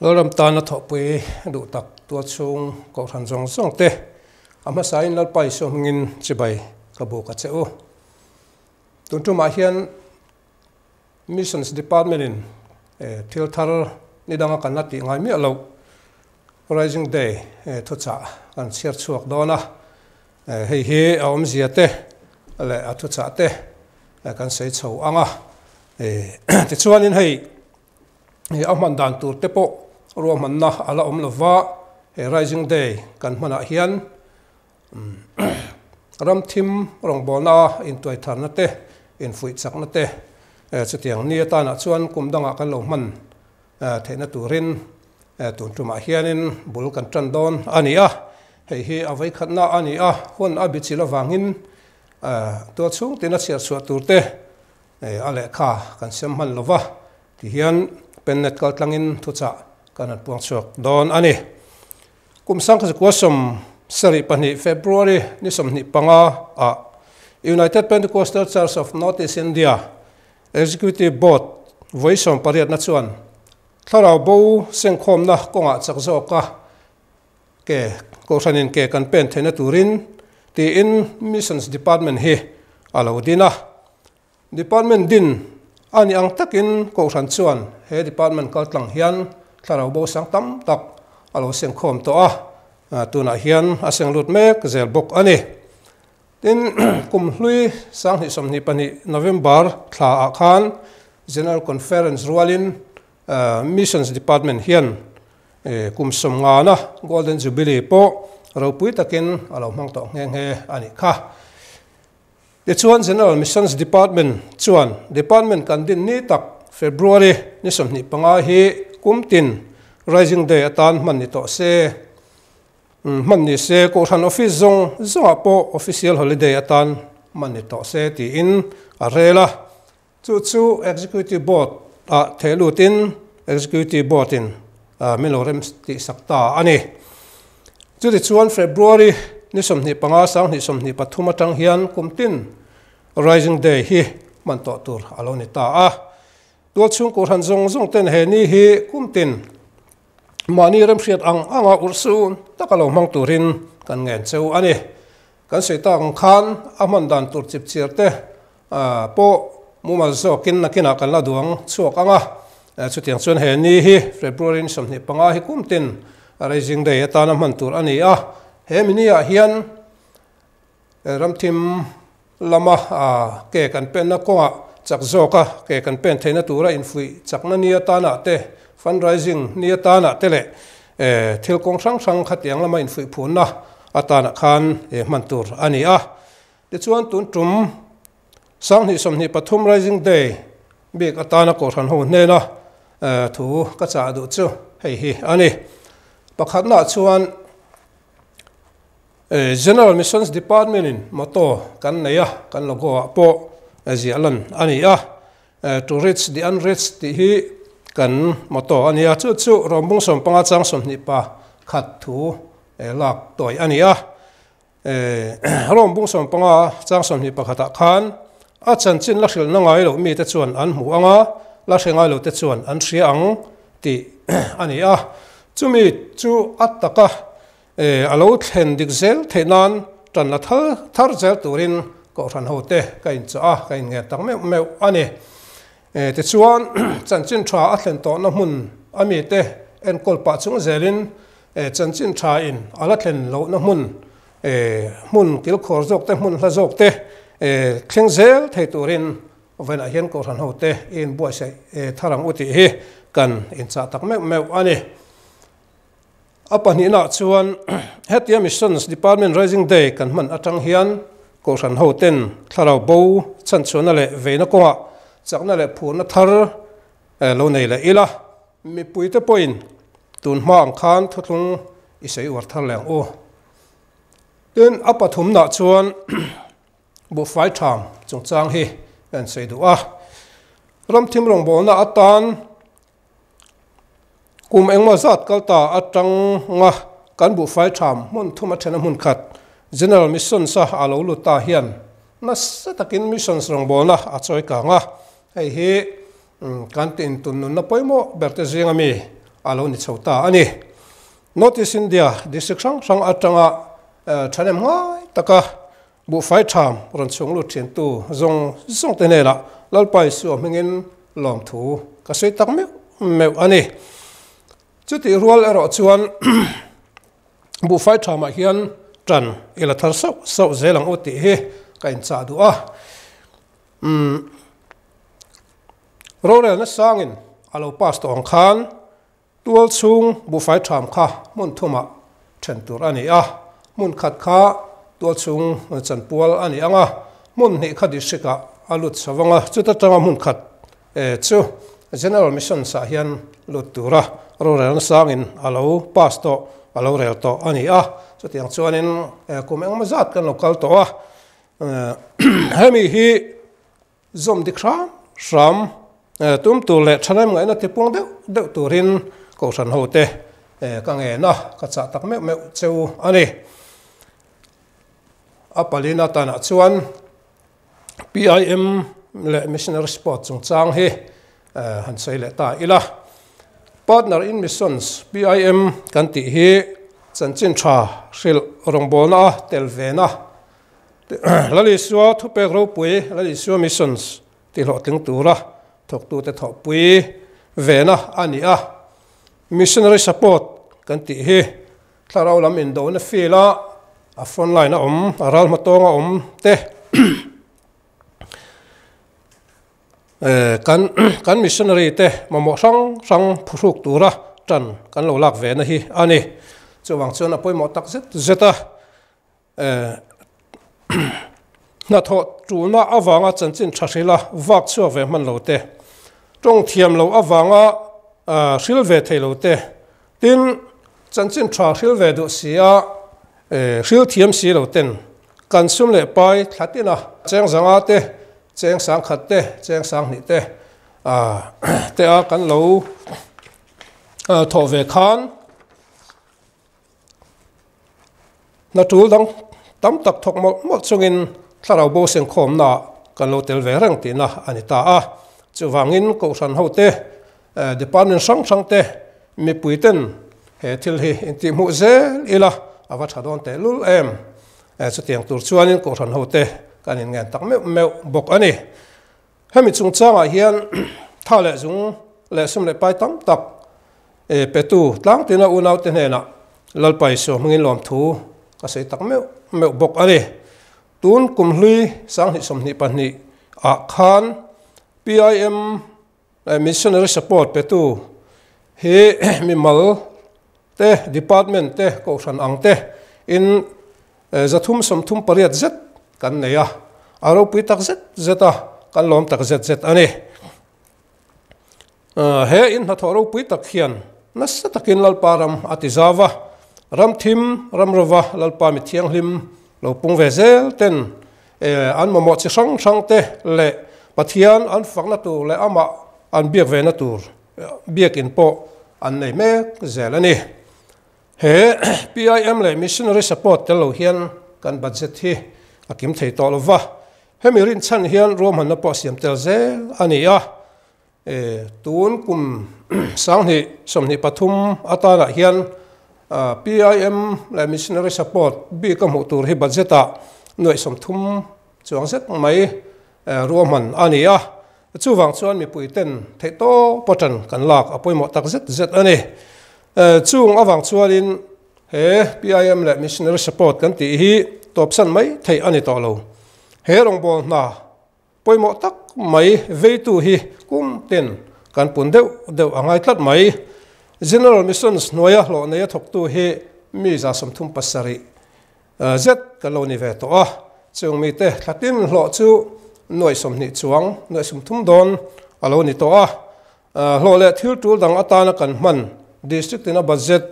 Lalram tana thawhpui duh tak tualchhung kohhran zawng zawng te a hmasain Lalpa Isua hmingin chibai ka buk a che u. Tun tumah hian Missions Department in thil thar ni danga kan la tih ngai miah loh Rising Day thuchah kan chhiar chhuak dawn a, hei hi a awmzia te leh a thuchah te kan sawi chho ang a. Tichuanin hei a hman dan tur te pawh ruahmanna a la awm lova, he Rising Day kan hmanah hian Ram thim rawngbawlna intuai tharna te, infuih chakna te chutiang ni atanah chuan kum dangah kan lo hman theihna turin tun tumah hianin bul kan tan dawn a ni a. Hei hi a veikhatna a ni a, hun a bichil avangin tualchhung tina chhiar chhuah tur te a lehkha kan siam hman lova tihian pennet kaltlangin thuchah kan han puang chhuak dawn a ni. Kum sangkhaw 72 February ni 25 ah United Pentecostal Church of North East India Executive Board vawi 18 na chuan thlarau bo sengkhawmna kawngah chak zawka ke kohhranin ke kan pen theihna turin tiin Missions Department hi a lo din a. Department din a nih ang takin Kohhran chuan he department kaltlang hian thlarau bo sang tam tak a lo sengkhawm tawh a, tunah hian a seng lut mek zel bawk a ni. Tin, kum hlui 2022 November thla ah khan General Conference rualin Missions Department hian kum 50na Golden Jubilee pawh ropui takin a lo hmang tawh nghe nghe a nih kha. Tichuan General Missions Department chuan Department kan din ni tak February ni 25 hi kum tin Rising Day atan hman ni tawh se. Hman ni se Kohhran Office zawng zawngah pawh Official Holiday atan hman ni tawh se tiin a rel a. Chu chu Executive Board ah theh lutin Executive Board in min lo rem tih sak ta a ni. Chutichuan February ni 25 2023 atang hian kum tin Rising Day hi hman tawh tur a lo ni ta a. Tualchhung Kohhran zawng zawng ten he ni hi kum tin mahni remhriat ang anga urhsun taka lo hmang turin kan ngen cheu a ni. Kan sawi tak ang khan a hman dan tur chipchiar te pawh mumal zawkin nakinah kan la duang chhuak ang a. Chutiang chuan he ni hi February ni 25 hi kum tin Rising Day atana hman tur a ni a. He mi ni ah hian ramthim lama ke kan penna kawngah chak zawka ke kan pen theihna tura infuih chakna ni atana te, fundraising ni atana te leh thil kawng hrang hrang khatiang lama infuih phunna atana khan hman tur a ni a. Tichuan tun tum 2023 Rising Day bik atana Kohhran ho hnena thu ka chah duh chu hei hi a ni. Pakhatnaah chuan General Missions Department in motto kan nei a, kan logo ah pawh ziah lan a ni a. To reach the unreached tih hi kan motto a ni a, chu chu Rawmbung 15 chang 21 thu lak tawi a ni a. Rawmbung 15 chang 21 ah khan a chanchin la hrilhna ngai loh mite chuan an hmu ang a, la hre ngai lote chuan an hria ang tih a ni a. Chumi chu a taka A lo thlen dik zel theih nan tan la thal thar zel turin Kohhran hote ka inchah a, ka inngen tak meuh meuh a ni. Tichuan, chanchin tha a thlen tawhna hmun a mite enkawl pah chung zelin chanchin tha in a la thlen lohna hmun, hmun kilkhawr zawk te, hmun hla zawk te thleng zel thei turin vawiinah hian Kohhran hote i inbuatsaih thar ang u tih hi kan inchah tak meuh meuh a ni. A pahnihnaah chuan hetia Missions Department Rising Day kan hman atang hian Kohhran hoten thlarau bo chhanchhuahna leh veina kawngah chakna leh phurna thar lo nei leh ila, mipuite pawhin tun hma ang khan thuthlung i sawi uar thar leh ang u. Tin, a pathumnaah chuan buhfai tham chungchang hi kan sawi duh a. Ramthim rawngbawlna atan Kum engmaw zat kal ta atanga kan buhfai tham hmun thum a then a hmun khat General Missions a a lo lut ta hian nasa takin Missions rawngbawlna a chawi kang a, hei hi kan tintun nunna pawimawh ber te zinga mi a lo ni chho ta a ni. North East India district hrang hrang atanga thahnem ngai taka buhfai tham rawn chhung lut thintu zawng zawng te hnenah Lalpa Isua hmingin lawmthu ka sawi tak meuh meuh a ni. Chutih rual erawh chuan buhfai thamah hian tan i la thar sauh sauh zel ang u tih hi ka inchah duh a. Umm rorelna sangin a lo pass tawh ang khan tual chhung buhfai tham kha hmun thumah then tur a ni a, hmun khat kha tual chhung chanpual a ni ang a, hmun hnih kha district ah a lut chho ang a, chuta tanga hmun khat chu General Missions ah hian lut tura rorelna sangin a lo pass tawh a lo rel tawh a ni a, chutiang chuanin kum engemaw zat kan lo kal tawh a. Hemi hi zawm dik hram hram tum tur leh thahnem ngaihna tipung deuh deuh turin Kohhran hote ka ngen a, ka chah tak meuh meuh cheu a ni. A palina tanah chuan PIM leh Missionary Sport chungchang hi han sawi leh ta ila. Partner in Missions, PIM, kan tih hi chanchin tha hrilh rawngbawlna a tel vena Lal Isua thupek ropui Lal Isua Missions tih hlawhtling tura thawktute thawhpui vena a ni a. Missionary support kan tih hi thlarau lam indona field a a front line a awm, a ral hmatawnga awm te kan kan missionary te mamawh hrang hrang phuhruk tura tan kan lo lak ve na hi a ni. Chuvang chuan a pawimawh tak zet zet a. Hnathawh tulna avanga chanchin tha hrila vak chhuak ve hman lo te, tawng thiam lo avanga hril ve thei lo te, tin chanchin tha hril ve duh si a hril thiam si lo ten kan sum leh pai thla tina cheng zanga te, cheng sangkhat te, cheng sanghnih te te a kan lo thawh ve khan Hna tul dang tam tak thawk mawlh mawlh chungin thlarau bo sengkhawmna kan lo tel ve reng tihna a ni ta a. Chuvangin Kohhran hote, department hrang hrang te, mipui ten he thil hi intihhmuh zel ila a va tha dawn tehlul em. Chutiang tur chuanin Kohhran hote kan inngen tak meuh meuh bawk a ni. Hemi chungchangah hian tha leh zung leh sum leh pai tam tak petu tlangtina unaute hnenah Lalpa Isua hmangin lawmthu ka sawi tak meuh meuh bawk a ni. Tun kum hlui 2022 ah khan PIM Missionary Support petu hi mimal te, department te, kohhran ang te in 338 zet kan nei a, a ropui tak zet zet a, kan lawm tak zet zet a ni. He in hnathawh ropui tak hian nasa takin Lalpa ram a ti zau va, ram thim ram rova Lalpa mi thianghlim lo pung ve zel ten an mamawh chi hrang hrang te leh Pathian an fakna tur leh amah an biak ve na tur biakin pawh an nei mek zel a ni. He PIM leh Missionary Support tel lo hian kan budget hi a kim thei tawh lo va, hemi rinchhan hian ruahmanna pawh siam tel zel a ni a. Tun kum 2023 atanah hian PIM leh Missionary Support bik a hmuh tur hi budget ah nuaih 30 chuang zet mai ruahman a ni a. Chuvang chuan mipui ten theihtawp atang kan lak a pawimawh tak zet zet a ni. Chung avang chuanin he PIM leh Missionary Support kan tih hi tawpsan mai theih a ni tawh lo. He rawngbâwl hna pawimawh tak mai veitu hi kum ten kan pun deuh deuh a ngai tlat mai. General Missions hnuaia hlawh neia thawktu hi mi 37 zet kan lo ni ve tawh a, chung mite thlatin hlawh chu nuaih 20 chuang, nuaih 30 dawn a lo ni tawh a. Hlawh leh thil tul dang atana kan hman District ina budget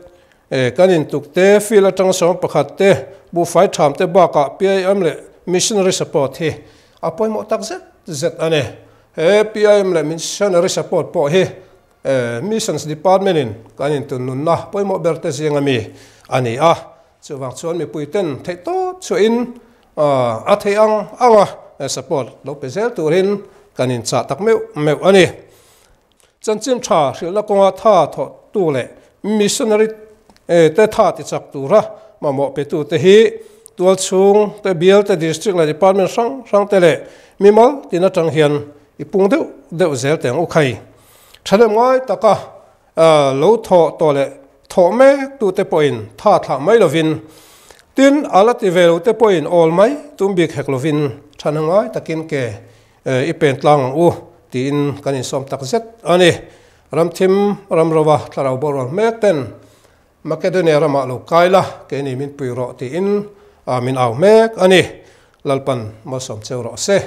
kan intuk te, field atanga 11 te, buhfai tham te bakah PIM leh Missionary Support hi a pawimawh tak zet zet a ni. He PIM leh Missionary Support pawh hi Missions Department in kan intunnunna pawimawh ber te zinga mi a ni a. Chuvang chuan mipui ten theihtawp chhuahin a theih ang ang a support lo pe zel turin kan inchah tak meuh meuh a ni. Chanchin tha hrilhna kawnga tha thawhtu leh missionary te tha tichak tura mamawh petute hi tualchhung te, bial te, district leh department hrang hrang te leh mimal tin atang hian i pung deuh deuh zel teng u khai. Thahnem ngai taka lo thawh tawh leh thawh mek tute pawhin tha thlah mai lovin, tin a la ti ve lo te pawhin awl mai tum bik hek lovin thahnem ngai takin ke I pen tlang ang u tiin kan insawm tak zet a ni. Ramthim ram rova thlarau borual hmek ten Makedonia ramah lo kai la, keini min pui rawh tiin min au hmek a ni. Lalpan malsawm cheu rawh se.